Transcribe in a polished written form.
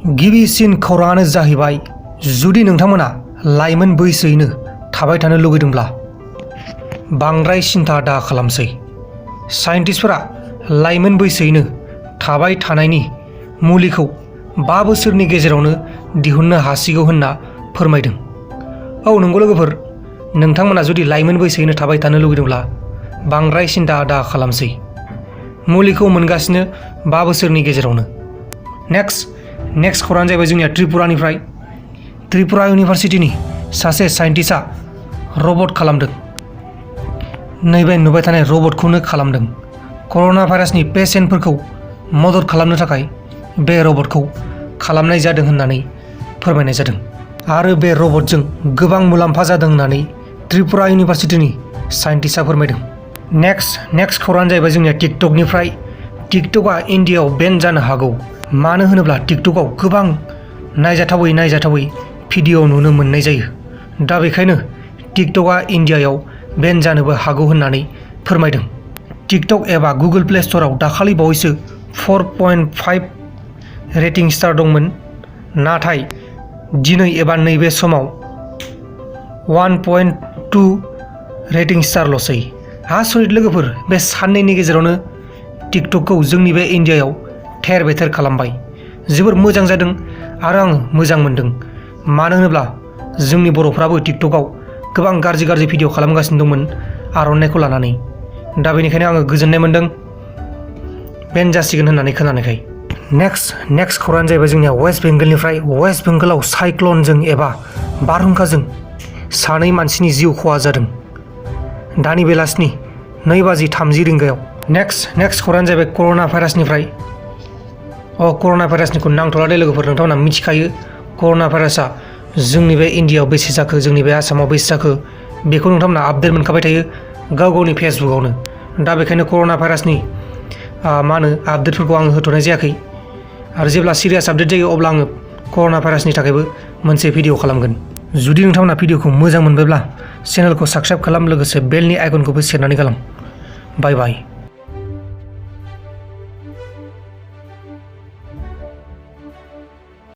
गिबिसिन खौराङानो जाहैबाय जुदि नोंथांमोना लाइमोन बैसोयैनो थाबाय थानो लुगैदोंब्ला बांद्राय सिन्था दा खालामसै। साइन्टिस्टफोरा लाइमोन बैसोयैनो थाबाय थानायनि मुलिखौ 5 बोसोरनि गेजेरावनो दिहुननो हासिगौ होनना फोरमायदों। औ नंगौ लोगोफोर, नोंथांमोना जुदि लाइमोन बैसोयैनो थाबाय थानो लुगैदोंब्ला बांद्राय सिन्था दा खालामसै। मुलिखौ मोनगासिनो 5 बोसोरनि गेजेरावनो। नेक्स्ट खौराङानो जाहैबाय जोंनिया त्रिपुरानिफ्राय। त्रिपुरा इउनिभार्सिटिनि सासे साइन्टिस्टआ रबट खालामदों। नैबे नुबाय थानाय रबटखौनो खालामदों। कर'ना भाइरासनि पेसेन्टफोरखौ मदद खालामनो थाखाय बे रबटखौ खालामनाय जादों होननानै फोरमायनाय जादों। आरो बे रबटजों गोबां मुलाम्फा जादों होननानै त्रिपुरा इउनिभार्सिटिनि साइन्टिस्टआ फोरमायदों। नेक्स्ट खौराङानो जाहैबाय जोंनिया टिकटकनिफ्राय। टिकटकआ इन्डियाआव बेन जानो हागौ। मानो होनोब्ला टिकटकआव गोबां नायजाथावै भिडिअ नुनो मोननाय जायो। दा बेखायनो टिकटकआ इन्डियायाव बेन जानोबो हागौ होननानै फोरमायदों। टिकटक एबा गुगोल प्ले स्ट'रआव दाखालि बावैसो 4.5 रेटिं स्टार दंमोन, नाथाय दिनै एबा नैबे समाव 1.2 रेटिं स्टारल'सै। आसरित लोगोफोर, बे साननैनि गेजेरावनो टिकटकखौ जोंनि बे इन्डियायाव थेर बेथेर खालामबाय। जोबोर मोजां जादों आरो आं मोजां मोनदों। मानो होनोब्ला जोंनि बर'फ्राबो टिकटकआव गोबां गाज्रि भिडिअ खालामगासिनो दंमोन आर'नाइखौ लानानै। दा बेनिखायनो आङो गोजोननाय मोनदों बेन जासिगोन होननानै खोनानायखाय। नेक्स्ट खौराङानो जाहैबाय जोंनिया वेस्ट बेंगलनिफ्राय। वेस्ट बेंगलाव साइक्लनजों एबा बारहुंखाजों 2 मानसिनि जिउ खहा जादों दानि बेलासिनि 2:30 नेक्स्ट खौराङानो जाहैबाय कर'ना भाइरासनिफ्राय। कर'ना भाइरासनिखौ नांथ'ला दे लोगोफोर, नोंथांमोना मिथिखायो कर'ना भाइरासआ जोंनि बे इन्डियाआव बेसे जाखो, जोंनि बे आसामाव बेसे जाखो, बेखौ नोंथांमोना आपडेट मोनखाबाय थायो गावनि फेसबुकआवनो। दा बेखायनो कर'ना भाइरासनि आपडेटफोरखौ आङो होथ'नाय जायाखै। आरो जेब्ला सिरियास आपडेट जायो अब्ला आङो कर'ना भाइरासनि थाखायबो मोनसे भिडिअ खालामगोन। जुदि नोंथांमोना भिडिअखौ मोजां मोनबायब्ला चेनेलखौ साबस्क्राइब खालाम, लोगोसे बेलनि आइकनखौबो सेरनानै गालां। बाय बाय।